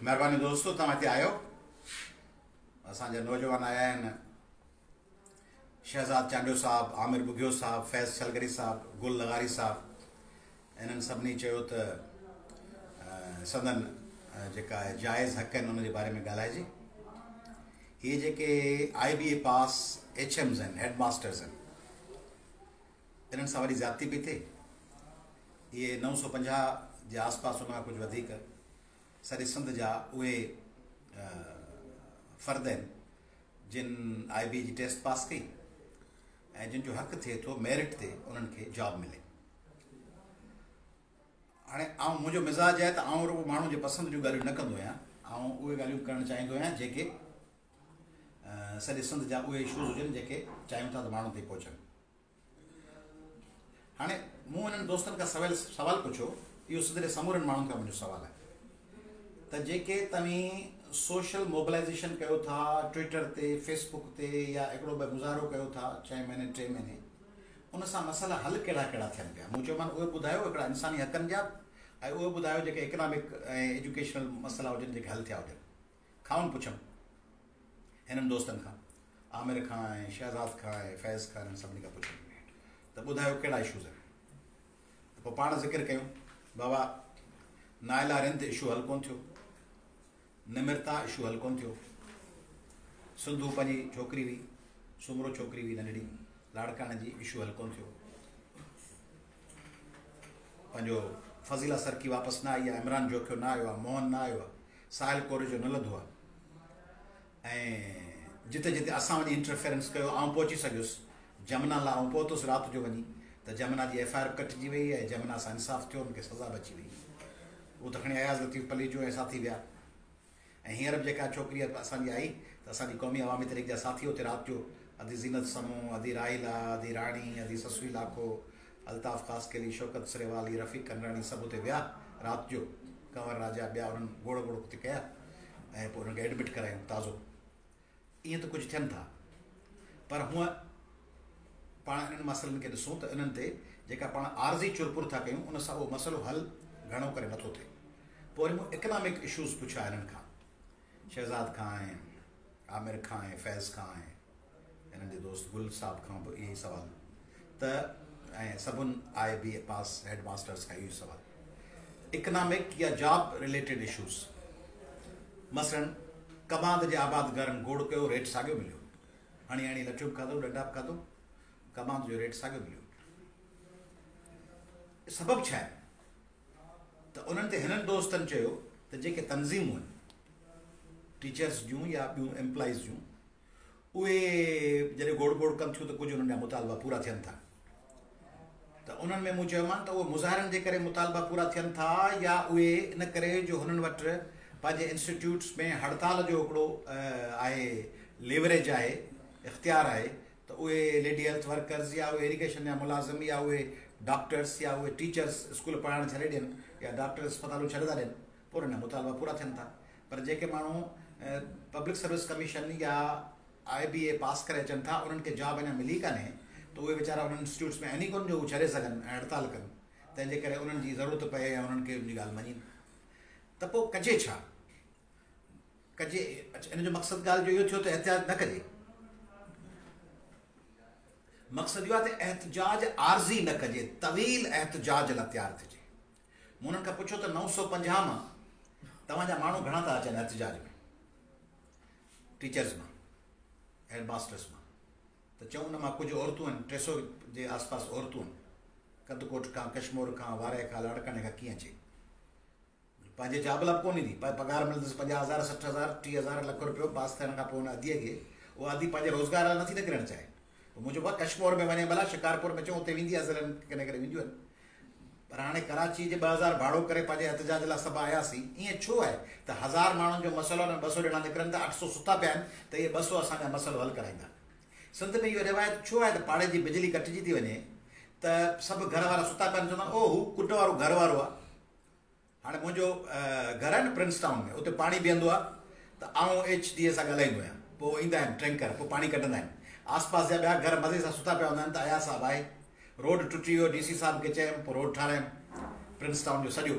مهرباني دوستو توهان هتي آيو. اسان جا نوجوان آيا آهن، شهزاد چانڊيو صاحب، عامر ٻگهيو صاحب، فيض ڇلگري صاحب، گل لغاري صاحب، انهن سڀني چيو ته سندن جيڪا جائز حق آهن ان جي باري ۾ ڳالهائجي. هي جيڪي آء بي اي پاس ايڇ ايمز آهن، هيڊ ماسٽرز آهن، انهن سان وڏي زيادتي پئي ٿئي. اهي 950 جي آس پاس، ان کان ڪجهه وڌيڪ سڄي سنڌ جا اهي فرد آهن جن آء بي جي ٽيسٽ پاس ڪئي ۽ جن جو حق ٿئي ٿو ميرٽ تي انهن کي جاب ملي. هاڻي آئون، منهنجو مزاج آهي ته آئون رڳو ماڻهن جي پسند جون ڳالهيون نه ڪندو آهيان. آئون اهي ڳالهيون ڪرڻ چاهيندو آهيان جيڪي سڄي سنڌ جا اهي اشوز هجن جيڪي چاهيون ٿا ته ماڻهن تائين پهچن. هاڻي مون انهن دوستن کان سوال سوال پڇيو، اهو سنڌ جي سمورن ماڻهن کان منهنجو سوال آهي ته جيڪي توهين سوشل موبلائزيشن ڪيو ٿا ٽوئٽر تي، فيسبڪ تي، يا هڪڙو ٻه مظاهرو ڪيو ٿا ڇهين مهيني، ٽي مهيني، ان سان مسئلا حل ڪهڙا ڪهڙا ٿين پيا؟ مون چيومان اهي ٻڌايو، هڪڙا انساني حقن جا ۽ اهي ٻڌايو جيڪي اڪنامڪ ۽ ايجوڪيشنل مسئلا هجن جيڪي حل ٿيا هجن. کائون پڇم هنن دوستن کان، عامر کان ۽ شهزاد کان ۽ فيض کان، هنن سڀني کان پڇم ته ٻڌايو ڪهڙا اشوز آهن. ته پوء پاڻ ذڪر ڪيون، بابا نائلا رند اشو حل ڪونه ٿيو، نمرتا اشو حل ڪونه ٿيو، سنڌو پنهنجي ڇوڪري هئي، سومرو ڇوڪري هئي ننڍڙي لاڙڪاڻي جي، اشو حل ڪونه ٿيو، پنهنجو فضيلا سرڪي واپس نه آئي آهي، عمران جوکيو نه آيو آهي، موهن نه آيو آهي، ساحل ڪوريجو نه لڌو آهي، ۽ جتي جتي اسان وڃي انٽرفيرنس ڪيو، آئون پهچي سگهيس جمنا لاء، آئون پهتس رات جو وڃي ته جمنا جي ايف I R به ڪٽجي وئي ۽ جمنا سان انصاف ٿيو، ان کي سزا به اچي وئي. اهو ته کڻي اياز لطيف پليجو ۽ ساٿي ويا. ۽ هينئر به جيڪا ڇوڪري اسان جي آئي ته اسان جي قومي عوامي تحريڪ جا ساٿي اتي رات جو ادي زينت سمون، ادي راحيلا، ادي راڻي، ادي سسئي لاکو، الطاف خاصخيلي، شوڪت سريوالي، رفيق ڪنراڻي سڀ اتي ويا رات جو، ڪنور راجا ٻيا، انهن گوڙ گوڙ اتي ڪيا ۽ پوء انهن کي ايڊمٽ ڪرايون تازو. ائين ته ڪجهه ٿين ٿا پر هونء پاڻ انهن مسئلن کي ڏسون ته انهن تي جيڪا پاڻ عارضي چرپر ٿا ڪيون ان سان اهو مسئلو حل گهڻو ڪري نٿو ٿئي. پوء وري مون اڪنامڪ اشوز پڇيا هنن کان، شهزاد کان ۽ عامر کان ۽ فيض کان ۽ هنن جي دوست گل صاحب کان به اهي ئي سوال ته ۽ سڀن آء بي اي پاس هيڊ ماسٽرس کان اهو ئي سوال، اڪنامڪ يا جاب رليٽيڊ اشوز. مثلاً ڪماند جي آبادگارن گوڙ ڪيو، ريٽ ساڳيو مليو، هڻي هڻي لٺيون به کاڌو، ڏنڊا به کاڌو، ڪماند جو ريٽ ساڳيو مليو. سبب ڇا آهي؟ ته انهن تي هنن دوستن چيو ته جيڪي تنظيمون آهن ٽيچرس جون يا ٻيون ايمپلائيز جون، اهي جڏهن گوڙ گوڙ ڪن ٿيون ته ڪجهه انهن جا مطالبا پورا ٿين ٿا. ته انهن ۾ مون چيومان ته اهي مظاهرن جي ڪري مطالبا پورا ٿين ٿا يا اهي ان ڪري جو هنن وٽ پنهنجي انسٽيٽيوٽس ۾ هڙتال جو هڪڙو آهي، ليوريج آهي، اختيار آهي ته اهي ليڊي هيلٿ ورڪرز يا اهي ايريگيشن جا ملازم يا اهي ڊاڪٽرس يا اهي ٽيچرس اسڪول پڙهائڻ ڇڏي ڏين يا ڊاڪٽر اسپتالون ڇڏي ٿا ڏين، پوء انهن جا مطالبا پورا ٿين ٿا. پر جيڪي ماڻهو پبلڪ سروس ڪميشن يا آء بي اي پاس ڪري اچن ٿا انهن کي جاب اڃا ملي ڪانهي ته اهي ويچارا انهن انسٽيٽيوٽس ۾ آهن ئي ڪونه جو هو ڇڏي سگهن ۽ هڙتال ڪن، تنهن جي ڪري انهن جي ضرورت پئي ۽ انهن کي ان جي ڳالهه مڃين ته پوء ڪجي ڇا ڪجي؟ ان جو مقصد ڳالهه جو اهو ٿيو ته احتجاج نه ڪجي. مقصد اهو آهي ته احتجاج عارضي نه ڪجي، طويل احتجاج لاء تيار ٿجي. مون انهن کان پڇيو ته 950 مان توهان جا ماڻهو گهڻا ٿا اچن احتجاج ۾ ٽيچرز مان، هيڊ ماسٽرس مان؟ ته چئون ان مان ڪجهه عورتون آهن، 300 جي آس پاس عورتون آهن. ڪنڌڪوٽ کان، ڪشمور کان، وارهه کان، لاڙڪاڻي کان ڪيئن اچي؟ پنهنجي جاب لاء به ڪونه ايندي. پگهار ملندس 50,000، 60,000، 30,000، لک رپيو پاس ٿيڻ کان پوء ان اديء کي، اها ادي پنهنجي روزگار لاء نٿي نڪرڻ چاهي. پوء مون چيو ڀاء ڪشمور ۾ وڃي ڀلا، شڪارپور ۾ چئون اتي ويندي آهي، ضلعن ڪڏهن ڪڏهن وينديون آهن. پر هاڻي ڪراچيء جي 2000 ڀاڙو ڪري پنهنجي احتجاج لاء سڀ آياسين. ائين ڇو آهي ته 1000 ماڻهن جو مسئلو آهي ان ۾ 200 ڄڻا نڪرن ٿا، 800 ستا پيا آهن ته اهي 200 اسان جا مسئلو حل ڪرائيندا. سنڌ ۾ اهو روايت ڇو آهي ته پاڙي جي بجلي ڪٽجي ٿي وڃي ته سڀ گهر وارا ستا پيا آهن، چوندا آهن او هو ڪٽ وارو گهر وارو آهي. هاڻي منهنجو گهر آهي نه پرنس ٽائون ۾، اتي پاڻي بيهندو آهي ته آئون ايڇ ڊي اي سان ڳالهائيندو آهيان، پوء ايندا آهن ٽينڪر، پوء پاڻي ڪڍندا آهن. آس پاس جا ٻيا گهر مزي سان ستا پيا هوندا آهن ته اياز صاحب آهي، روڊ ٽٽي ويو، ڊي سي صاحب کي چيم، پوء روڊ ٺارايم پرنس ٽائون جو سڄو.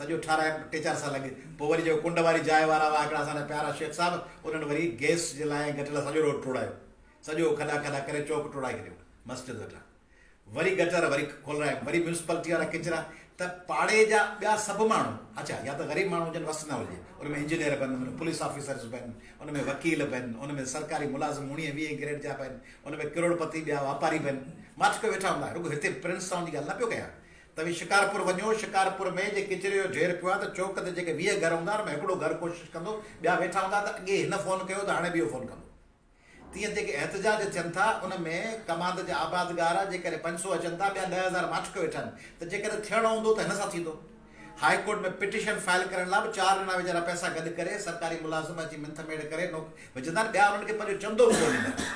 سڄو ٺارايم ٽي چار سال اڳ. پوء وري جيڪو ڪنڊ واري جاء وارا هئا هڪڙا اسان جا پيارا شيخ صاحب، انهن وري گئس جي لاء ۽ گٽر لاء سڄو روڊ ٽوڙايو. سڄو کڏا کڏا ڪري چوڪ ٽوڙائي ڇڏيو مسجد وٽان. وري گٽر وري کولرايم، وري ميونسپالٽي وارا ڪچرا ته پاڙي جا ٻيا سڀ ماڻهو، اڇا يا ته غريب ماڻهو هجن وس نه هجي، ان ۾ انجنيئر به آهن، ان ۾ پوليس آفيسرز به آهن، ان ۾ وڪيل به آهن، ان ۾ سرڪاري ملازم اوڻيهين ويهين گريڊ جا به آهن، ان ۾ ڪروڙپتي ٻيا واپاري به آهن، ماٺ ڪيو ويٺا هوندا، رڳو هتي پرنس ٽائون جي ڳالهه نه پيو ڪيان، توهين شڪارپور وڃو، شڪارپور ۾ جي ڪچري جو ڍير پيو آهي ته چوڪ تي جيڪي 20 گهر هوندا ان ۾ هڪڙو گهر ڪوشش ڪندو، ٻيا ويٺا هوندا ته اڳي هن فون ڪيو ته هاڻي به اهو فون ڪندو. تيئن جيڪي احتجاج ٿين ٿا ان ۾ ڪماد جا آبادگار جيڪڏهن 500 اچن ٿا ٻيا 10,000 ماٺ ڪيو ويٺا آهن ته جيڪڏهن ٿيڻو هوندو ته هن سان ٿيندو. هاء ڪورٽ ۾ پٽيشن فائل ڪرڻ لاء به چار ڄڻا ويچارا پئسا گڏ ڪري سرڪاري ملازم اچي منٿ ميڙ ڪري نوڪ وجهندا آهن ٻيا انهن کي پنهنجو چندو به ڪونه ڏيندا آهن.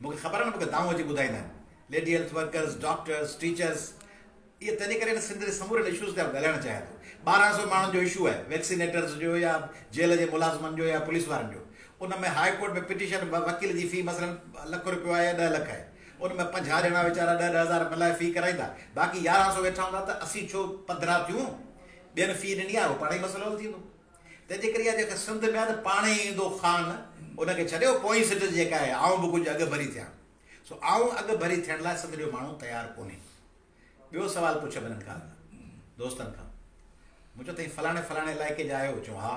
مون کي خبر آهي نه مون کي دانهون اچي ٻڌائيندا آهن lady health workers, doctors, teachers. اهي تنهنجي ڪري هن سنڌ جي سمورن اشوز تي آئون ڳالهائڻ چاهيان ٿو. 1200 ماڻهن جو اشو آهي، ويڪسينيٽرز جو يا جيل جي ملازمن جو يا پوليس وارن جو. ان ۾ هاء ڪورٽ ۾ پٽيشن وڪيل جي في مثلاً لک روپيو آهي يا 10 لک آهي. ان ۾ 50 ڄڻا ويچارا ڏهه ڏهه هزار ملائي في ڪرائيندا. باقي 1100 ويٺا هوندا ته اسين ڇو پڌرا ٿيون؟ ٻين في ڏني آهي اهو پاڻ ئي مسئلو حل ٿيندو. تنهنجي ڪري اها جيڪا سنڌ ۾ آهي ته پاڻ ئي ايندو خان ان کي ڇڏيو پوئين سٽ جيڪا آهي آئون به ڪجهه اڳ ڀري ٿيان. سو آئون اڳ ڀري ٿيڻ لاء سنڌ جو ماڻهو تيار ڪونهي. ٻيو سوال پڇيم انهن کان دوستن کان مون چيو توهين فلاڻي فلاڻي علائقي جا آهيو چيو ها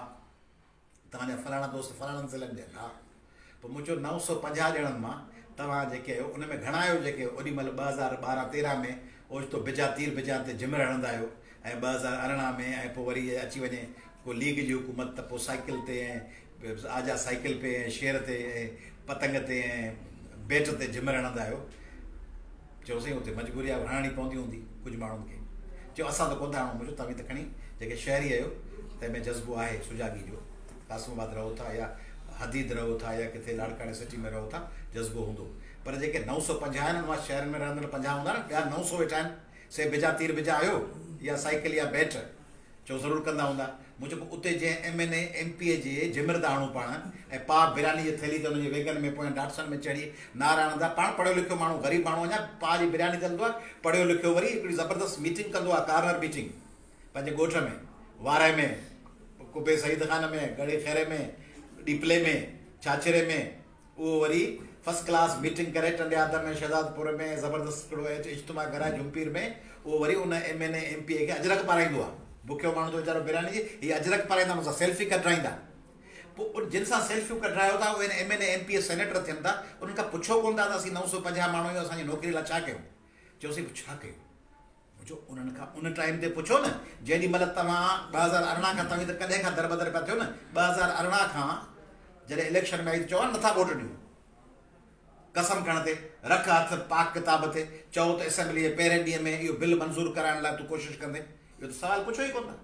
توهان جا فلاڻا دوست فلاڻن ضلعن جا آهن ها پوء مون چيو 950 ڄڻن مان توهان جيڪي آهيو ان ۾ گهڻا آهيو جيڪي اوڏي مهل 2012 13 ۾ اوچتو بجا تير بجان تي جهمر هڻندا آهيو ۽ 2018 ۾ ۽ پوء وري اچي وڃي ڪو ليگ جي حڪومت ته پوء سائيڪل تي ۽ آجا سائيڪل پي ۽ شير تي ۽ پتنگ تي ۽ بيٽ تي جهمر هڻندا آهيو. چيو سائين اتي مجبوري آهي هڻڻي پوندي هوندي ڪجهه ماڻهن کي. چيو اسان ته ڪونه ٿا هڻون. مون چيو توهين ته کڻي جيڪي شهري آهيو تنهن ۾ جذبو آهي سجاڳي جو قاسم آباد رهو ٿا يا حديد رهو ٿا يا ڪٿي لاڙڪاڻي سٽي ۾ رهو ٿا جذبو هوندو پر جيڪي 950 آهن ان مان شهرن ۾ رهندڙ 50 هوندا نه ٻيا 900 ويٺا آهن سي بجا تير بجا آهيو يا سائيڪل يا بيٽ چيو ضرور ڪندا هوندا. مون چيو پوء اتي جنهن M N A, M P A جي جهمر ٿا هڻون پاڻ ۽ پاء برياني جي ٿيلهي تي ان جي ويگن ۾ پويان ڊاٽسن ۾ چڙهي نعرا هڻندا. پاڻ پڙهيو لکيو ماڻهو غريب ماڻهو اڃا پاء جي برياني تي هلندو آهي. پڙهيو لکيو وري هڪڙي زبردست ميٽنگ ڪندو آهي ڪارنر ميٽنگ پنهنجي ڳوٺ ۾ وارهه ۾ قبي سعيد خان ۾ ڳڙهي خيري ۾ ڏيپلي ۾ ڇاڇري ۾ اهو وري فرسٽ ڪلاس ميٽنگ ڪري ٽنڊي آدم ۾ شهدادپور ۾ زبردست هڪڙو اجتماع ڪرائي جهمپير ۾ اهو وري ان M N A M P A کي اجرڪ پارائيندو آهي بکيو ماڻهو ته ويچارو برياني جي هي اجرڪ پارائيندا ان سان سيلفي ڪڍرائيندا پوء جن سان سيلفيون ڪڍرايو ٿا اهي M N A M P A senator ٿين ٿا انهن کان پڇو ڪونه ٿا ته اسين 950 ماڻهو آهيون اسان جي نوڪري لاء ڇا ڪيون چيوسين ڇا ڪيون مون چيو انهن کان ان ٽائيم تي پڇو نه جيڏي مهل توهان 2018 کان توهين ته ڪڏهن کان دربدر پيا ٿيو نه 2018 کان جڏهن اليڪشن ۾ آئي ته چئو نٿا ووٽ ڏيون قسم کڻ تي رک هٿ پاڪ ڪتاب تي چئو ته اسيمبلي جي پهرين ڏينهن ۾ اهو بل منظور ڪرائڻ لاء تون ڪوشش ڪندين اهو ته سوال پڇو ئي ڪونه ٿا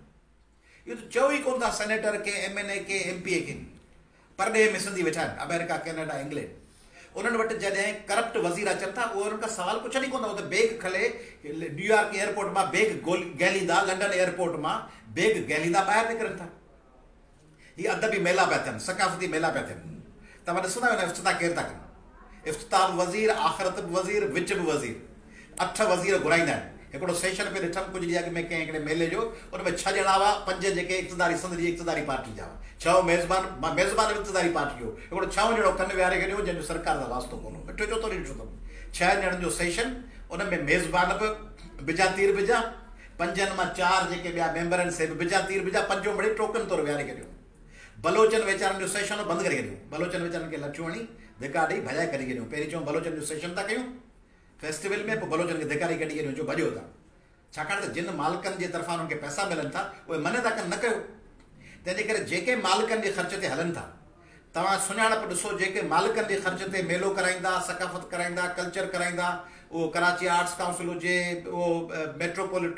اهو ته چئو ئي ڪونه ٿا سينيٽر کي، ايم اين اي کي، ايم پي اي کي. پرڏيهه ۾ سنڌي ويٺا آهن، آمريڪا، ڪينيڊا، انگلينڊ. انهن وٽ جڏهن ڪرپٽ وزير اچن ٿا، اهي انهن کان سوال پڇن ئي ڪونه ٿا. اهي ته بيگ کلي نيويارڪ ايئرپورٽ مان بيگ گهليندا، لنڊن ايئرپورٽ مان بيگ گهليندا ٻاهر نڪرن ٿا. هي ادبي ميلا پيا ٿين، ثقافتي ميلا پيا ٿين. توهان ڏسندا آهيو نه افتتاح ڪير ٿا ڪن. افتتاح به وزير، آخرت به وزير، وچ به وزير. اٺ وزير گهرائيندا آهن. هڪڙو سيشن پئي ڏٺم ڪجهه ڏينهن اڳ ۾ ڪنهن هڪڙي ميلي جو، ان ۾ ڇهه ڄڻا هئا، پنج جيڪي اقتداري سنڌ جي اقتداري پارٽي جا هئا. ڇهون ميزبان، ميزبان به اقتداري پارٽي جو هو. هڪڙو ڇهون ڄڻو ڪن ويهاري ڇڏيو هو جنهن جو سرڪار سان واسطو ڪونه هو. ٽيون چوٿون ڏينهن ڏٺو اٿم. ڇهن ڄڻن جو سيشن، ان ۾ ميزبان به بجا تير بجا، پنجن مان چار جيڪي ٻيا ميمبر آهن سي به بجا تير بجا، پنجون مڙئي ٽوڪن طور ويهاري ڇڏيو. بلوچن ويچارن جو سيشن بند ڪري ڇڏيو. بلوچن ويچارن کي لٺيون هڻي، ڌڪا ڏئي، ڀڄائي ڪڍي ڇڏيو. پهرين چيون بلوچن جو سيشن ٿا ڪيون فيسٽيول ۾، پوء بلوچن کي ڌڪا ڏئي ڪڍي ڇڏيو، چيو ڀڄو هتان. ڇاڪاڻ ته جن مالڪن جي طرفان انهن کي پئسا ملن ٿا، اهي منع ٿا ڪن نه ڪيو. تنهن جي ڪري جيڪي مالڪن جي خرچ تي هلن ٿا، توهان سڃاڻپ ڏسو جيڪي مالڪن جي خرچ تي ميلو ڪرائيندا، ثقافت ڪرائيندا، ڪلچر ڪرائيندا، اهو ڪراچي آرٽس ڪائونسل هجي، اهو ميٽروپوليٽ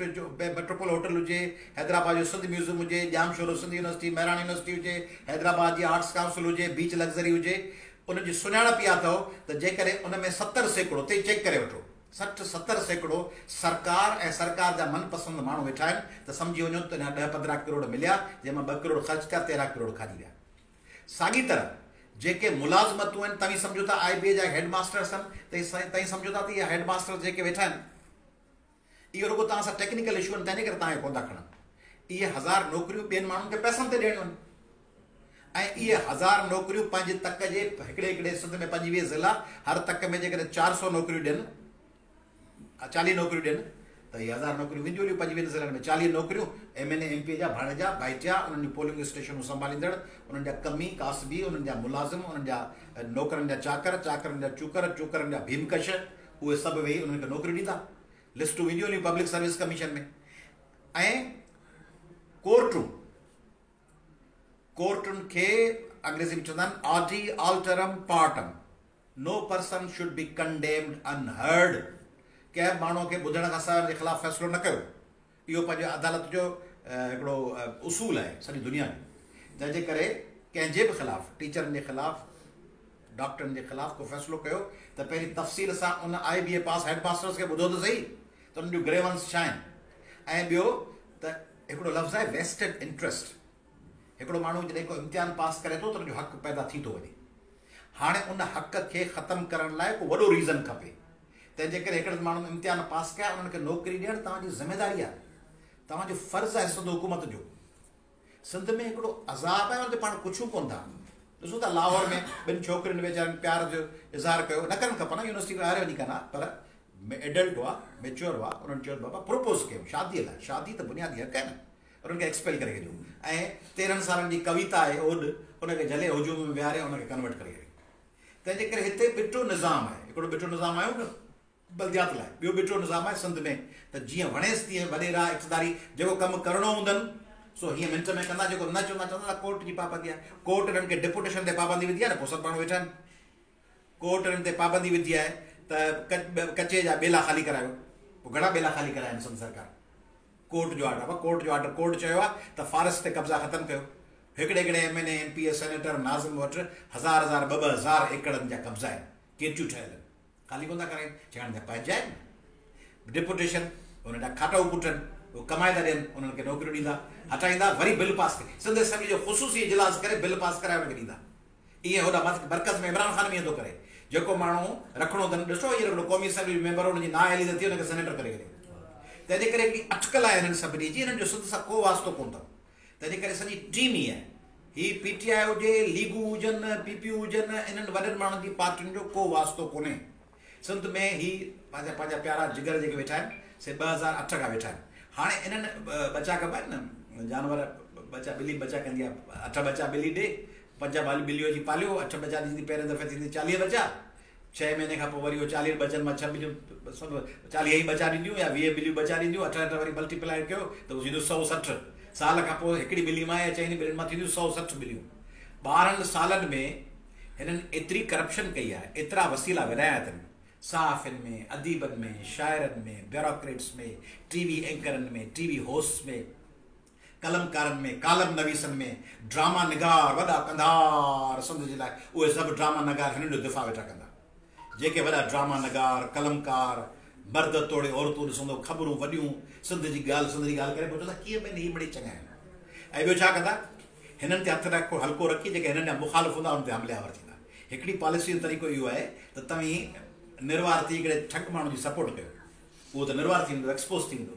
ميٽروپول هوٽل هجي، حيدرآباد جو سنڌ ميوزيم هجي، ڄامشورو سنڌ يونيورسٽي، مهراڻ يونيورسٽي هجي، حيدرآباد جي آرٽس ڪائونسل هجي، بيچ لگزري هجي، ان جي سڃاڻپ اها اٿو ته جيڪڏهن ان ۾ 70% تي چيڪ ڪري وٺو، 60 70% سرڪار ۽ سرڪار جا من پسند ماڻهو ويٺا آهن ته سمجهي وڃو ته اڃا ڏهه 15 ڪروڙ مليا، جنهن مان 2 ڪروڙ خرچ ٿيا، 13 ڪروڙ کاڄي ويا. ساڳي طرح جيڪي ملازمتون آهن توهين سمجهو ٿا آء بي اي جا هيڊ ماسترس آهن توهين سمجهو ٿا ته اهي هيڊ ماسترس جيڪي ويٺا آهن اهو رڳو توهان سان ٽيڪنيڪل اشو آهن تنهن جي ڪري توهان کي ڪونه ٿا کڻن. اهي هزار نوڪريون ٻين ماڻهن کي پئسن تي ڏيڻيون آهن ۽ اهي هزار نوڪريون پنهنجي تڪ جي هڪڙي هڪڙي سنڌ ۾ 25 ضلعا، هر تڪ ۾ جيڪڏهن 400 نوڪريون ڏين، 40 نوڪريون ڏين ته اهي هزار نوڪريون وينديون هليون 25 ضلعن ۾ 40 نوڪريون M N A, M P A جا ڀاڻيجا، ڀائٽيا، انهن جون پولنگ اسٽيشنون سنڀاليندڙ، انهن جا ڪمي، ڪاسبي، انهن جا ملازم، انهن جا نوڪرن جا چاڪر، چاڪرن جا چوڪر، چوڪرن جا ڀيمڪش، اهي سڀ ويهي انهن کي نوڪريون ڏيندا. لسٽون وينديون هليون پبلڪ سروس ڪميشن ۾ ۽ ڪورٽون، ڪورٽن کي انگريزي ۾ چوندا آهن audi alteram partem, no person should be condemned unheard, ڪنهن به ماڻهوء کي ٻڌڻ کان سواء ان جي خلاف فيصلو نه ڪيو. اهو پنهنجو عدالت جو هڪڙو اصول آهي سڄي دنيا جو. جنهن جي ڪري ڪنهن جي به خلاف، ٽيچرن جي خلاف، ڊاڪٽرن جي خلاف ڪو فيصلو ڪيو ته پهرين تفصيل سان ان I B A pass head masters کي ٻڌو ته سهي ته انهن جون گريونس ڇا آهن ۽ ٻيو ته هڪڙو لفظ آهي ويسٽيڊ انٽريسٽ، هڪڙو ماڻهو جڏهن ڪو امتحان پاس ڪري ٿو ته ان جو حق پيدا ٿي ٿو وڃي. هاڻي ان حق کي ختم ڪرڻ لاء ڪو وڏو ريزن کپي. تنهن جي ڪري هڪڙن ماڻهن امتحان پاس ڪيا انهن کي نوڪري ڏيڻ توهان جي ذميداري آهي. توهان جو فرض آهي سنڌ حڪومت جو. سنڌ ۾ هڪڙو عذاب آهي ان تي پاڻ ڪڇون ڪونه ٿا. ڏسو ٿا لاهور ۾ ٻن ڇوڪرين ويچارين پيار جو اظهار ڪيو، نه ڪرڻ کپن ها، يونيورسٽي ۾ ٻاهر وڃي ڪن ها، پر ايڊلٽ هئا، ميچوئر هئا، انهن چيو بابا پروپوز ڪيو شادي لاء، شادي ته بنيادي حق آهي نه. انهن کي ايڪسپيل ڪري ڇڏيو ۽ 13 سالن جي ڪويتا آهي اوڏ، ان کي جهلي هجوم ۾ ويهاري ان کي ڪنورٽ ڪري ڇڏيو. تنهن جي ڪري هتي ٻٽو نظام آهي، هڪڙو ٻٽو نظام آيو نه بلديات لاء، ٻيو ٻٽو نظام آهي سنڌ ۾ ته جيئن وڻيس تيئن وڏيرا اقتداري جيڪو ڪم ڪرڻو هوندن سو هيئن منٽ ۾ ڪندا، جيڪو نه چوندا چوندا ته ڪورٽ جي پابندي آهي، ڪورٽ انهن کي ڊپوٽيشن تي پابندي وڌي آهي نه پوء سڀ ماڻهو ويٺا آهن. ڪورٽ انهن تي پابندي وڌي آهي ته ڪچي جا ٻيلا خالي ڪرايو، پوء گهڻا ٻيلا خالي ڪرايا آهن سنڌ سرڪار؟ ڪورٽ جو آرڊر، ڪورٽ جو آرڊر، ڪورٽ چيو آهي ته فاريسٽ تي قبضا ختم ڪيو. هڪڙي هڪڙي M N A, M P A, senator, ناظم وٽ هزار هزار ٻه ٻه هزار ايڪڙن جا قبضا آهن، ڪيٽيون ٺهيل آهن، خالي ڪونه ٿا ڪرائين، ڇاڪاڻ ته پنهنجا آهن. ڊپوٽيشن انهن جا کاٽائو پٽ آهن، اهي ڪمائي ٿا ڏين، انهن کي نوڪريون ڏيندا، هٽائيندا، وري بل پاس ڪري سنڌ اسيمبلي جو خصوصي اجلاس ڪري بل پاس ڪرائي انهن کي ڏيندا. ائين هوڏانهن مرڪز ۾ عمران خان به ائين ٿو ڪري. جيڪو ماڻهو رکڻو اٿن، ڏسو هينئر هڪڙو قومي اسيمبلي جو ميمبر هو ان جي نااهلي ته ٿي ان کي سينيٽر ڪري ڇڏيو. تنهن جي ڪري هڪڙي اٽڪل آهي هنن سڀني جي، هنن جو سنڌ سان ڪو واسطو ڪونه اٿن. تنهن جي ڪري سڄي ٽيم ئي آهي. هي پي ٽي آء هجي، ليگون هجن، پي پي هجن، انهن وڏن ماڻهن جي پارٽين جو ڪو واسطو ڪونهي. سنڌ ۾ هي پنهنجا پنهنجا پيارا جگر جيڪي ويٺا آهن سي 2008 کان ويٺا آهن. هاڻي انهن ٻچا ڪبا آهن نه جانور ٻچا ٻلي ٻچا ڪندي آهي اٺ ٻچا ٻلي ڏي پنج ٻالي ٻليون اچي پاليو اٺ ٻچا ڏيندي پهرين دفعي ٿيندي 40 ٻچا ڇهين مهيني کان پوء وري اهو 40 ٻچن مان ڇهه ٻليون سڀ 40 ئي ٻچا ڏينديون يا 20 ٻليون ٻچا ڏينديون اٺ اٺ وري ملٽي پلائي ڪيو ته اهو ٿيندو 160 سال کان پوء هڪڙي ٻلي مان يا چئن ٻلين مان ٿينديون 160 ٻليون 12 سالن ۾ هنن ايتري ڪرپشن ڪئي آهي، ايترا وسيلا ورهايا اٿن، صحافين ۾، اديبن ۾، شاعرن ۾، بيوروڪريٽس ۾، ٽي وي اينڪرن ۾، ٽي وي هوسٽس ۾، قلمڪارن ۾، ڪالم نويسن ۾، ڊراما نگار وڏا ڪنڌار سنڌ جي لاء اهي سڀ ڊراما نگار هنن جو دفاع ويٺا ڪندا. جيڪي وڏا ڊراما نگار، قلمڪار، مرد توڙي عورتون ڏسندو خبرون وڏيون سنڌ جي ڳالهه سنڌ جي ڳالهه ڪري پوء چوندا ڪيئن ڀئي هي مڙئي چڱا آهن ۽ ٻيو ڇا ڪندا هنن تي هٿ رکو هلڪو رکي جيڪي هنن جا مخالف هوندا انهن تي حملي آور ٿيندا. هڪڙي پاليسي جو طريقو اهو آهي ته توهين نروار ٿي هڪڙي ٺڳ ماڻهو جي سپورٽ ڪيو اهو ته نروار ٿي ويندو ايڪسپوز ٿي ويندو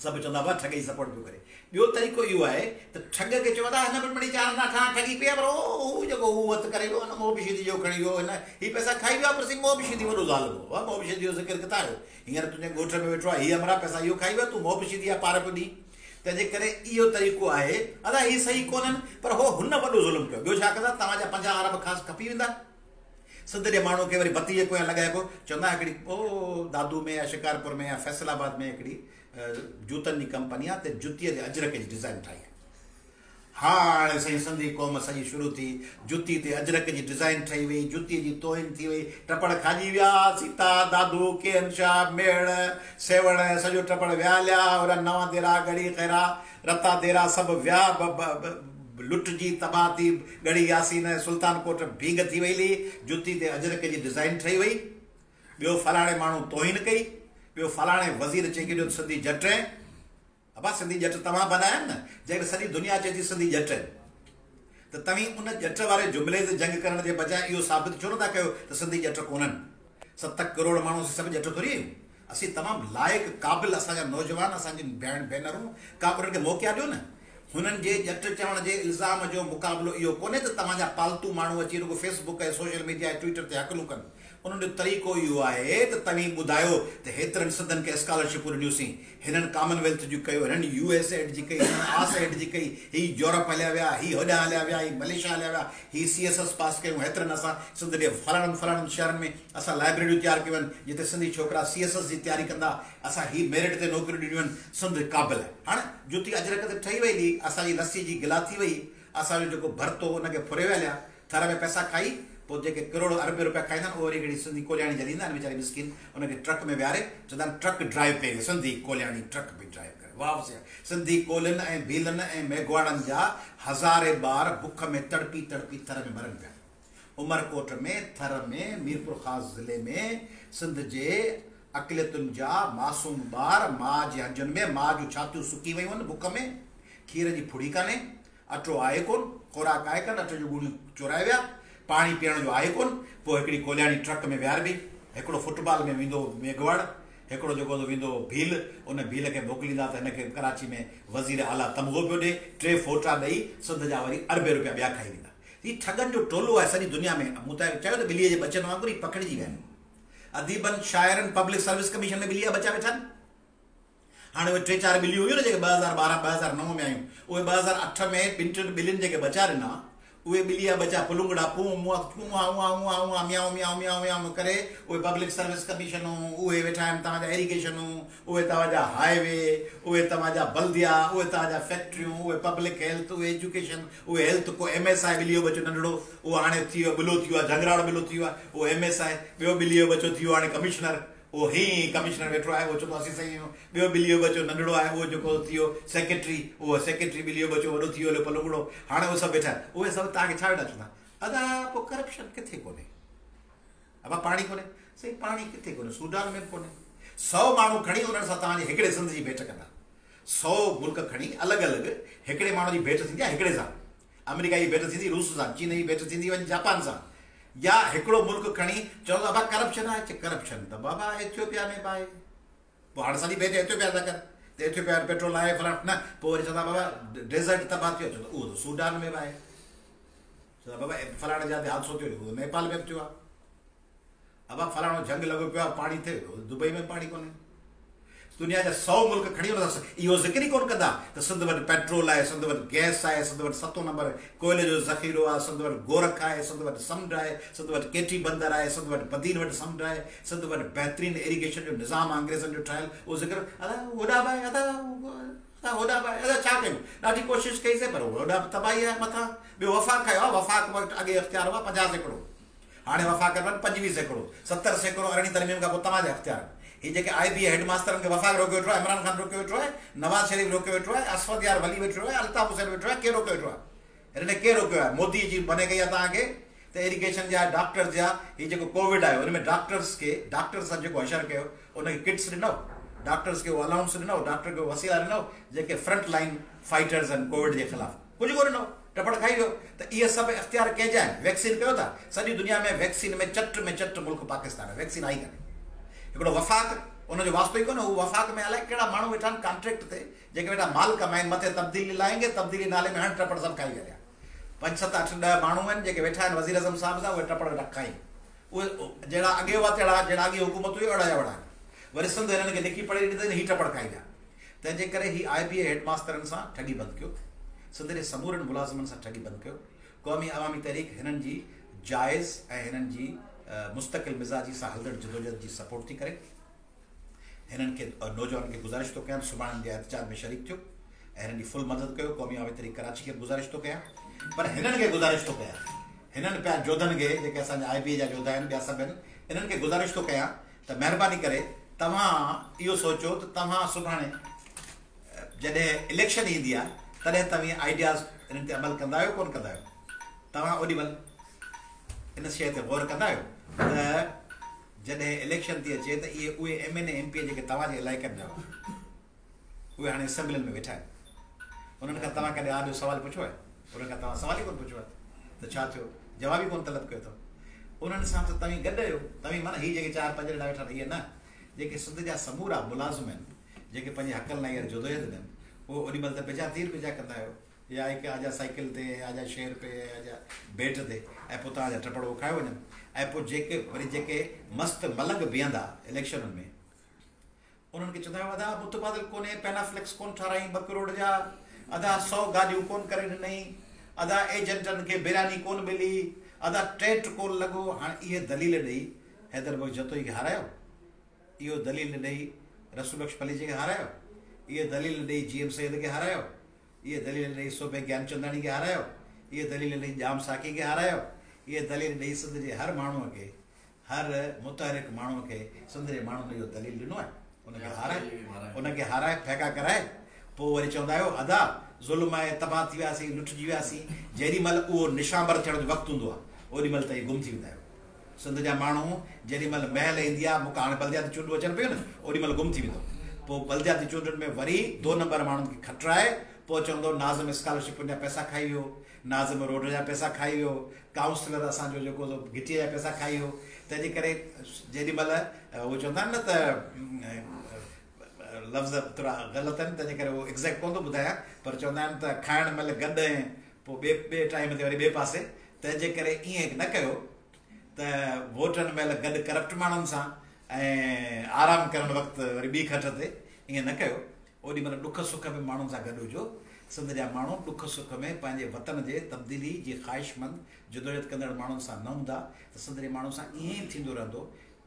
سڀ چوندا بابا ٺڳ جي سپورٽ پيو ڪري. ٻيو طريقو اهو آهي ته ٺڳ کي چوندا هن به مڙئي چار آنا ٺاهه ٺڳي پئي آهي پر هو جيڪو هو هٿ ڪري ويو نه محب شيدي جو کڻي ويو هن هي پئسا کائي ويو پر سائين محب شيدي وڏو ظالم هو محب شيدي جو ذڪر ڪٿان آيو هينئر تنهنجي ڳوٺ ۾ ويٺو آهي هي همراهه پئسا اهو کائي ويو تون محب شيدي جا پار پيو ڏين. تنهن جي ڪري اهو طريقو آهي. ادا هي صحيح ڪونهن پر هو هن وڏو ظلم ڪيو. ٻيو ڇا ڪندا توهان جا 50 ارب کاس کپي ويندا. سنڌ جي ماڻهو کي وري بتي جي پويان لڳائبو. چوندا هڪڙي او دادو ۾ يا شڪارپور ۾ يا فيصل آباد ۾ هڪڙي جوتن جي ڪمپني آ ته جتيء تي اجرڪ جي ڊزائين ٺاهي آ. هاڻي سائين سنڌي قوم سڄي شروع ٿي، جتي تي اجرڪ جي ڊزائين ٺهي وئي، جتي جي توهين ٿي وئي، ٽپڙ کاڄي ويا، سيتا، دادو، ڪين شاهه، ميهڙ، سيوهڻ سڄو ٽپڙ ويا هليا، هوڏانهن نوان ديرا، ڳڙهي خيرا، رتا ديرا سڀ ويا لٽجي تباهه ٿي، ڳڙهي ياسين ۽ سلطان ڪوٽ ڀينگ ٿي وئي هلي، جتي تي اجرڪ جي ڊزائين ٺهي وئي، ٻيو فلاڻي ماڻهو توهين ڪئي، ٻيو فلاڻي وزير چئي ڇڏيو ته سنڌي جٽ ۽. ابا سنڌي ڄٽ توهان بنايا آهن نه، جيڪڏهن سڄي دنيا چئي ٿي سنڌي ڄٽ آهن ته توهين ان ڄٽ واري جملي تي جنگ ڪرڻ جي بجاء اهو ثابت ڇو نٿا ڪيو ته سنڌي ڄٽ ڪونهن؟ 7 ڪروڙ ماڻهو اسين سڀ ڄٽ ٿوري آهيون. اسين تمام لائق قابل اسان جا نوجوان اسان جون ڀيڻ ڀينرون ڪا انهن کي موقعا ڏيو نه. هنن جي ڄٽ چوڻ جي الزام جو مقابلو اهو ڪونهي ته توهان جا پالتو ماڻهو اچي رڳو Facebook ۽ social media ۽ Twitter تي هڪلون ڪن. انهن جو طريقو اهو آهي ته توهين ٻڌايو ته هيترن سنڌين کي اسڪالرشپون ڏنيوسين، هنن ڪامن ويلٿ جون ڪيو، هنن يو ايس ايڊ جي ڪئي، هنن آس ايڊ جي ڪئي، هي يورپ هليا ويا، هي هوڏانهن هليا ويا، هي مليشيا هليا ويا، هي سي ايس ايس پاس ڪيون، هيترن اسان سنڌ جي فلاڻن فلاڻن شهرن ۾ اسان لائبريريون تيار ڪيون آهن، جتي سنڌي ڇوڪرا سي ايس ايس جي تياري ڪندا، اسان هي ميرٽ تي نوڪريون ڏنيون آهن، سنڌ قابل آهي. هاڻ جتي اجرڪ ته ٺهي وئي هلي، اسان جي لسي جي گلا ٿي وئي، اسان جو جيڪو ڀرت هو ان کي ڦري ويا هليا، ٿر ۾ پئسا کائي پوء جيڪي ڪروڙ اربين روپيا کائيندا آهن اهي وري هڪڙي سنڌي ڪولياڻي جهليندا آهن ويچاري مسڪين ان کي ٽرڪ ۾ ويهاري چوندا آهن ٽرڪ ڊرائيو پئي ڪري سنڌي ڪولياڻي ٽرڪ پئي ڊرائيو ڪري واهه سيا سنڌي ڪولين ۽ ڀيلن ۽ ميگهواڙن جا هزارين ٻار بک ۾ تڙپي تڙپي ٿر ۾ مرن پيا عمرڪوٽ ۾ ٿر ۾ ميرپورخاص ضلعي ۾ سنڌ جي اقليتن جا معصوم ٻار ماء جي هنجن ۾ ماء جون ڇاتيون سڪي ويون آهن بک ۾ کير جي ڦڙي ڪانهي اٽو آهي ڪون، خوراڪ آهي ڪن، اٽي جون ڳوڻيون چورائي ويا، پاڻي پيئڻ جو آهي ڪون، پوء هڪڙي ڪولياڻي ٽرڪ ۾ ويهاربي، هڪڙو فٽ بال ۾ ويندو ميگهواڙ، هڪڙو جيڪو سو ويندو ڀيل، ان ڀيل کي موڪليندا ته هن کي ڪراچي ۾ وزير اعليٰ تمغو پيو ڏي، ٽي فوٽا ڏئي سنڌ جا وري اربين روپيا ٻيا کائي ويندا. هي ٺڳن جو ٽولو آهي سڄي دنيا ۾، مون ته چيو ته ٻليء جي ٻچن وانگر هي پکڙجي ويا آهن. اديبن، شاعرن، پبلڪ سروس ڪميشن ۾ ٻليء جا ٻچا ويٺا آهن. هاڻي اهي ٽي چار ٻليون هيون نه جيڪي 2012 2009 ۾ آيون اهي 2008 ۾ ٻن ٽن ٻلين جيڪي ٻچا ڏنا اهي ٻلي جا ٻچا پلونگڙا پون مون پون ها اون ها اون ها اون ها ميائون ميائون ميائون ميائون ڪري اهي پبلڪ سروس ڪميشنون اهي ويٺا آهن توهان جا ايريگيشنون اهي توهان جا هاء وي اهي توهان جا بلديا اهي توهان جا فيڪٽريون اهي پبلڪ هيلٿ اهي ايجوڪيشن اهي هيلٿ ڪو ايم ايس آهي ٻلي جو ٻچو ننڍڙو اهو هاڻي ٿي ويو ٻلو ٿي ويو آهي جهنگراڙ ٻلو ٿي ويو آهي اهو ايم ايس آهي ٻيو ٻلي جو ٻچو ٿي ويو هاڻي ڪمشنر اهو هي ڪمشنر ويٺو آهي اهو چوندو اسين صحيح آهيون. ٻيو ٻلي جو ٻچو ننڍڙو آهي اهو جيڪو ٿي ويو سيڪريٽري اهو سيڪريٽري ٻلي جو ٻچو وڏو ٿي ويو هليو پلونگڙو هاڻي اهي سڀ ويٺا آهن اهي سڀ توهان کي ڇا ويٺا چوندا ادا پوء ڪرپشن ڪٿي ڪونهي ابا پاڻي ڪونهي سائين پاڻي ڪٿي ڪونهي سوڊان ۾ به ڪونهي سو ماڻهو کڻي انهن سان توهان جي هڪڙي سنڌ جي ڀيٽ ڪندا سو ملڪ کڻي الڳ الڳ هڪڙي ماڻهو جي ڀيٽ ٿيندي آهي هڪڙي سان آمريڪا جي ڀيٽ ٿيندي روس سان، چين جي ڀيٽ ٿيندي وڃي جاپان سان يا هڪڙو ملڪ کڻي چوندو ابا ڪرپشن آهي چي ڪرپشن ته بابا ايٿيوپيا ۾ به آهي پوء هاڻي سڄي ڀيٽ ايٿيوپيا سان ڪر ته ايٿيوپيا وٽ پيٽرول آهي فلاڻو نه پوء وري چوندا بابا ڊيزرٽ تباهه ٿيو چوندا اهو ته سوڊان ۾ به آهي چوندا بابا فلاڻي جاء تي حادثو ٿيو اهو نيپال ۾ به ٿيو آهي ابا فلاڻو جهنگ لڳو پيو آهي پاڻي ٿئي دبئي ۾ پاڻي ڪونهي دنيا جا سو ملڪ کڻي ان سان اهو ذڪر ئي ڪونه ڪندا ته سنڌ وٽ پيٽرول آهي سنڌ وٽ گئس آهي سنڌ وٽ ستون نمبر ڪوئلي جو ذخيرو آهي سنڌ وٽ گورک آهي سنڌ وٽ سمنڊ آهي سنڌ وٽ ڪيٽي بندر آهي سنڌ وٽ بدين وٽ سمنڊ آهي سنڌ وٽ بهترين ايريگيشن جو نظام آهي انگريزن جو ٺاهيل اهو ذڪر ادا هوڏا به آهي ادا ادا هوڏا به آهي ادا ڇا ڪيون ڏاڍي ڪوشش ڪئي سي پر هوڏا به تباهي آهي مٿان ٻيو وفاق کيو آهي وفاق وٽ اڳي اختيار هئا 50% هاڻي وفاق وٽ 25%، 70% ارڙهين ترميم کان پوء توهان جا اختيار آهن. هي جيڪي آء بي اي هيڊ ماسترن کي وفاق روڪيو ويٺو آهي، عمران خان روڪيو ويٺو آهي، نواز شريف روڪيو ويٺو آهي، اسفند يار ولي ويٺو آهي، الطاف حسين ويٺو آهي، ڪير روڪيو ويٺو آهي؟ هنن کي ڪير روڪيو آهي؟ مودي جي منع ڪئي آهي توهان کي ته ايريگيشن جا ڊاڪٽرز جا هي جيڪو ڪووڊ آيو ان ۾ ڊاڪٽرز کي ڊاڪٽرز سان جيڪو حشر ڪيو ان کي ڪٽس ڏنو، ڊاڪٽرز کي اهو الائونس ڏنو، ڊاڪٽر کي وسيلا ڏنو جيڪي فرنٽ لائين فائٽرز آهن ڪووڊ جي خلاف. ڪجهه ڪونه ڏنو، ٽپڙ کائي ويو ته اهي سڀ اختيار ڪنهن جا آهن؟ ويڪسين ڪيو ٿا، سڄي دنيا ۾ ويڪسين ۾ چٽ ۾ چٽ ملڪ پاڪستان آهي، ويڪسين آئي ڪانهي. هڪڙو وفاق ان جو واسطو ئي ڪونهي، هو وفاق ۾ الائي ڪهڙا ماڻهو ويٺا آهن ڪانٽريڪٽ تي، جيڪي ويٺا مال ڪمائين، مٿي تبديلي لائين گي، تبديلي نالي ۾ هڻ ٽپڙ سڀ کائي ويا. پنج ست اٺ ڏهه ماڻهو آهن جيڪي ويٺا آهن وزيراعظم صاحب سان، اهي ٽپڙ ويٺا کائين. اهي جهڙا اڳي هئا تهڙا، جهڙا اڳي حڪومت هئي اهڙا جا اهڙا آهن. وري سنڌ هنن کي لکي پڙهي ڏني اٿن، هي ٽپڙ کائي ويا. تنهن جي ڪري هي آء بي اي هيڊ ماسترن سان ٺڳي بند ڪيو، سنڌ جي سمورن ملازمن سان ٺڳي بند ڪيو، قومي عوامي تحريڪ هنن جي جائز ۽ هنن جي مستقل مزاجي سان هلندڙ جدوجهد جي سپورٽ ٿي ڪري. هنن کي نوجوانن کي گذارش ٿو ڪيان ته سڀاڻي هنن جي احتجاج ۾ شريڪ ٿيو ۽ هنن جي فل مدد ڪيو، قومي عوامي تحريڪ ڪراچي کي به گذارش ٿو ڪيان پر هنن کي گذارش ٿو ڪيان هنن پيا جوڌن کي جيڪي اسان جا آء بي اي جا جوڌا آهن ٻيا سڀ آهن انهن کي گذارش ٿو ڪيان ته مهرباني ڪري توهان اهو سوچو ته توهان سڀاڻي جڏهن اليڪشن ايندي آهي تڏهن توهين آئيڊياز انهن تي عمل ڪندا آهيو ڪونه ڪندا آهيو توهان اوڏي مهل ان شيء تي غور ڪندا آهيو ته جڏهن اليڪشن ٿي اچي ته اهي اهي M N A M P A جيڪي توهان جي علائقن جا هئا اهي هاڻي اسيمبلين ۾ ويٺا آهن انهن کان توهان ڪڏهن آڏو سوال پڇيو آهي؟ انهن کان توهان سوال ئي ڪونه پڇيو آهي ته ڇا ٿيو؟ جواب ئي ڪونه طلب ڪيو اٿو. انهن سان ته توهين گڏ آهيو. توهين معنيٰ هي جيڪي چار پنج ڄڻا ويٺا آهن اهي نه. جيڪي سنڌ جا سمورا ملازم آهن، جيڪي پنهنجي حقن لاء هينئر جدوجهد ۾ آهن، اهي اوڏي مهل ته بجا تير بجا ڪندا آهيو يا هڪ آجا سائيڪل تي ۽ آجا شير پي ۽ آجا بيٽ تي ۽ پوء توهان جا ٽپڙ کايو وڃن ۽ پوء جيڪي وري جيڪي مست ملنگ بيهندا اليڪشنن ۾، انهن کي چوندا آهيو ادا متبادل ڪونهي، پينافليڪس ڪونه ٺارايائين 2 ڪروڙ جا، ادا 100 گاڏيون ڪونه ڪري ڏنئي، ادا ايجنٽن کي برياني ڪونه ملي، ادا ٽيٽ ڪونه لڳو، هاڻي اهي دليل ڏئي حيدر بخش جتوئي کي هارايو، اهو دليل ڏئي رسول بخش پليجي کي هارايو، اهي دليل ڏئي جي ايم سيد کي هارايو، اهي دليل ڏئي سوڀي گيانچنداڻي کي هارايو، اهي دليل ڏئي ڄام ساقي کي هارايو، اهي دليل ڏئي سنڌ جي هر ماڻهوء کي هر متحرڪ ماڻهوء کي سنڌ جي ماڻهن اهو دليل ڏنو آهي، ان کي هارائي، ان کي هارائي ڦيڪا ڪرائي پوء وري چوندا آهيو ادا ظلم آهي، تباهه ٿي وياسين، لٽجي وياسين، جيڏي مهل اهو نشانبر ٿيڻ جو وقت هوندو آهي اوڏي مهل توهين گم ٿي ويندا آهيو. سنڌ جا ماڻهو جيڏي مهل مهل ايندي آهي، مون کان هاڻي بلدياتي چونڊون اچن پيون نه، اوڏي مهل گم ٿي ويندو. پوء بلدياتي چونڊن ۾ وري دو نمبر ماڻهن کي کٽرائي پوء چوندو ناظم اسڪالرشپن جا پئسا کائي ويو، ناظم روڊ جا پئسا کائي ويو، ڪائونسلر اسان جو جيڪو سو گهٽيء جا پئسا کائي ويو، تنهن جي ڪري جيڏي مهل اهو چوندا آهن نه ته لفظ ٿورا غلط آهن تنهن جي ڪري اهو ايگزيڪٽ ڪونه ٿو ٻڌايان پر چوندا آهن ته کائڻ مهل گڏ ۽ پوء ٻئي ٻئي ٽائيم تي وري ٻئي پاسي، تنهن جي ڪري ائين نه ڪيو ته ووٽن مهل گڏ ڪرپٽ ماڻهن سان ۽ آرام ڪرڻ وقت وري ٻي کٽ تي، ائين نه ڪيو. اوڏي مهل ڏک سک ۾ ماڻهن سان گڏ هجو. سنڌ جا ماڻهو ڏک سک ۾ پنهنجي وطن جي تبديلي جي خواهشمند جدوجهد ڪندڙ ماڻهن سان نه هوندا ته سنڌ جي ماڻهن سان ائين ئي ٿيندو رهندو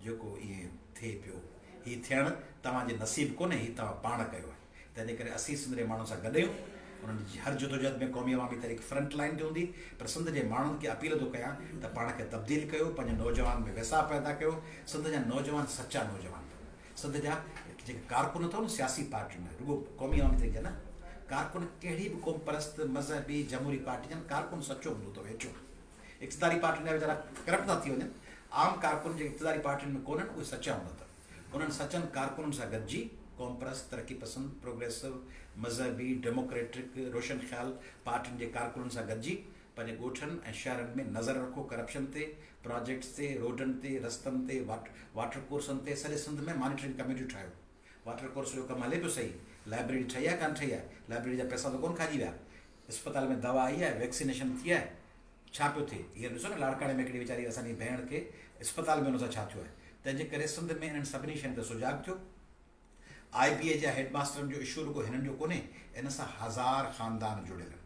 جيڪو ائين ٿئي پيو. هي ٿيڻ توهان جي نصيب ڪونهي هي توهان پاڻ ڪيو آهي. تنهن جي ڪري اسين سنڌ جي ماڻهن سان گڏ آهيون. انهن جي هر جدوجهد ۾ قومي عوامي تحريڪ فرنٽ لائين تي هوندي پر سنڌ جي ماڻهن کي اپيل ٿو ڪيان ته پاڻ کي تبديل ڪيو پنهنجي نوجوان ۾ ويساهه پيدا ڪيو. سنڌ جا نوجوان سچا نوجوان اٿو. سنڌ جا جيڪي ڪارڪن اٿو نه سياسي پارٽين ۾ رڳو قومي عوامي تحريڪ جا نه ڪارڪن ڪهڙي به قومپرست مذهبي جمهوري پارٽي جا ڪارڪن سچو هوندو اٿو هيٺيون اقتداري پارٽين جا ويچارا ڪرپٽ ٿا ٿي وڃن عام ڪارڪن جيڪي اقتداري پارٽين ۾ ڪونهن اهي سچا هوندا اٿو انهن سچن ڪارڪنن سان گڏجي قومپرست ترقي پسند پروگريسو مذهبي ڊيموڪريٽڪ روشن خيال پارٽين جي ڪارڪنن سان گڏجي پنهنجي ڳوٺن ۽ شهرن ۾ نظر رکو ڪرپشن تي، پراجيڪٽس تي، روڊن تي، رستن تي، واٽر ڪورسن تي، سڄي سنڌ ۾ مانيٽرنگ ڪميٽيون ٺاهيو. واٽر ڪورس جو ڪم هلي پيو صحيح، لائبريري ٺهي آهي ڪانه ٺهي آهي، لائبريري جا پئسا ته ڪونه کائجي ويا، اسپتال ۾ دوا آئي آهي، ويڪسينيشن ٿي آهي، ڇا پيو ٿئي؟ هينئر ڏسو نه لاڙڪاڻي ۾ هڪڙي ويچاري اسان جي ڀيڻ کي اسپتال ۾ ان سان ڇا ٿيو آهي. تنهن جي ڪري سنڌ ۾ انهن سڀني شين تي سجاڳ ٿيو. آء بي اي جا هيڊ ماسترن جو اشو رڳو هنن جو ڪونهي، ان سان هزار خاندان جڙيل آهن.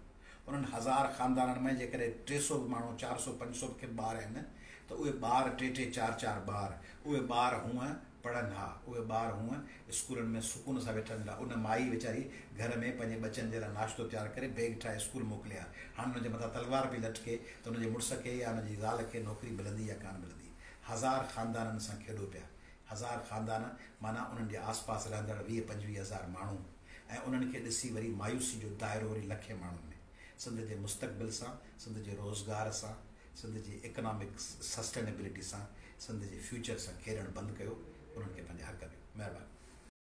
انهن هزار خاندانن ۾ جيڪڏهن 300 به ماڻهو، 400، 500 به کن ٻار آهن ته اهي ٻار ٽي ٽي چار چار ٻار، اهي ٻار هونء پڙهن ها، اهي ٻار هونء اسڪولن ۾ سڪون سان ويٺل ها. ان مائي ويچاري گهر ۾ پنهنجي ٻچن جي لاء ناشتو تيار ڪري بيگ ٺاهي اسڪول موڪلي ها. هاڻ ان جي مٿان تلوار پئي لٽڪي ته ان جي مڙس کي يا ان جي زال کي نوڪري ملندي يا ڪانه ملندي. هزار خاندانن سان کيڏو پيا. هزار خاندان معنيٰ انهن جي آس پاس رهندڙ 20 25 هزار ماڻهو ۽ انهن کي ڏسي وري مايوسي جو دائرو وري لکين ماڻهن ۾ سنڌ جي مستقبل سان سنڌ جي روزگار سان سنڌ جي اڪنامڪ سسٽينيبلٽي سان سنڌ جي فيوچر سان کيڏڻ بند ڪيو انهن کي پنهنجا حق ڏيو مهرباني.